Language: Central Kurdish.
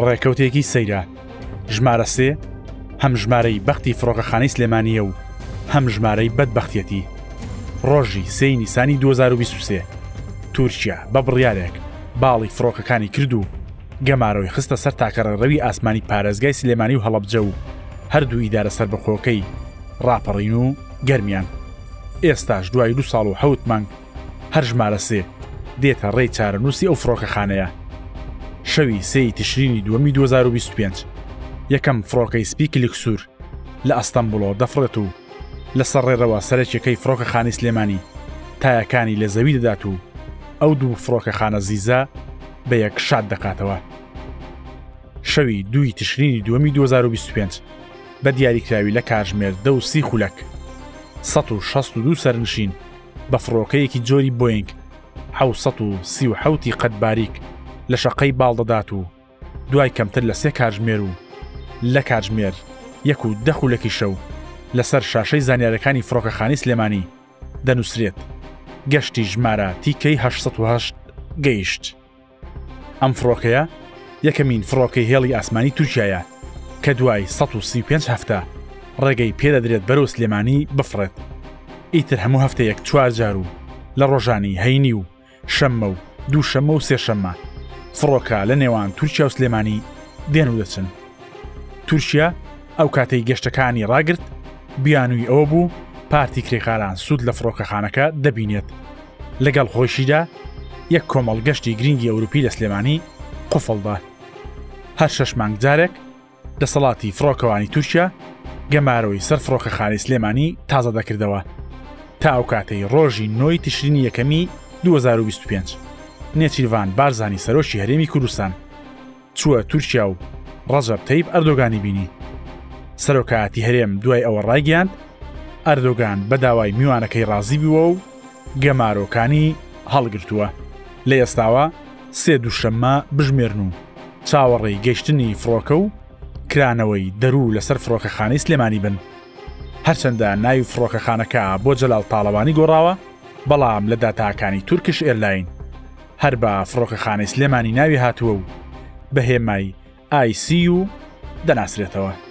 ڕێکەوتێکی سەیرە، ژمارە سێ هەم ژمارەی بەختی فڕۆکەخانەی سلێمانییە و هەم ژمارەی بەدبەختیەتی. ڕۆژی سێی نیسانی 2023 تورکیا بە بڕیارێک باڵی فڕۆکەکانی کرد و گەمارۆی خستە سەر تاکە ڕێڕەوی ئاسمانی پارێزگای سلێمانی و هەڵەبجە و هەردوو ئیدارە سەربەخۆکەی ڕاپەڕین و گەرمیان. ئێستاش دوای دوو ساڵ و حەوت مانگ هەر ژمارە سێ دێتە ڕێی چارەنووسی ئەو فڕۆکەخانەیە. شەوی سێی تشرینی دووەمی 2025 یەکەم فڕۆکەی سپی کلکسوور لە ئەستەنبوڵەوە دەفڕێت و لەسەر ڕێڕەوە سەرەکیەکەی فڕۆکەخانەی سلێمانی تایەکانی لە زەوی دەدات و ئەو دوو فڕۆکەخانە زیزە بە یەک شاد دەکاتەوە. شەوی دووی تشرینی دووەمی 2025 بە دیاریکراوی لە کاتژمێر دە و سی خولەک 162 سەرنشین بە فڕۆکەیەکی جۆری بۆینگ 737 ی قەد باریک لە شەقەی باڵ دەدات و دوای کەمتر لە سێ کاتژمێر و لە کاتژمێر یەک و دە خولەکی شەو لەسەر شاشەی زانیارەکانی فڕۆکەخانەی سلێمانی دەنووسرێت گەشتی ژمارە TK 808 گەیشت. ئەم فڕۆکەیە یەکەمین فڕۆکەی هێڵی ئاسمانی تورکیایە کە دوای 135 هەفتە ڕێگەی پێدەدرێت بەرەو سلێمانی بفڕێت. ئیتر هەموو هەفتەیەک چوار جار و لە ڕۆژانی هەینی و شەممە و دووشەممە و سێشەممە فڕۆکە لە نێوان تورکیا و سلێمانی دێن و دەچن. تورکیا ئەو کاتەی گەشتەکانی ڕاگرت بیانووی ئەوە بوو پارتی کرێکاران سوود لە فڕۆکەخانەکە دەبینێت لەگەڵ خۆیشیدا یەک کۆمەڵ گەشتی گرنگی ئەوروپی لە سلێمانی قفڵدا هەر شەش مانگ جارێک دەسەڵاتی فڕۆکەوانی تورکیا گەمارۆی سەر فڕۆکەخانەی سلێمانی تازە دەکردەوە تا ئەو کاتەی ڕۆژی نۆی تشرینی یەکەمی 2025 نێچیرڤان بارزانی سەرۆکی هەرێمی کوردستان چووە تورکیا و ڕەجەب تەیب ئەردۆگانی بینی. سەرۆکایەتی هەرێم دوای ئەوە ڕایگەیاند، ئەردۆگان بە داوای میوانەکەی ڕازی بووە و گەمارۆکانی هەڵگرتووە. لە ئێستاوە سێ دووشەممە بژمێرن و چاوەڕێی گەیشتنی فڕۆکە و کرانەوەی دەروو لەسەر فڕۆکەخانەی سلێمانی بن. هەرچەندە ناوی فڕۆکەخانەکە بۆ جەلال تاڵەبانی گۆڕاوە، بەڵام لە داتاکانی تورکش ئێرلاین هەر بە فڕۆکەخانەی سلێمانی ناوی هاتووە و بە هێمای ICU دەناسرێتەوە.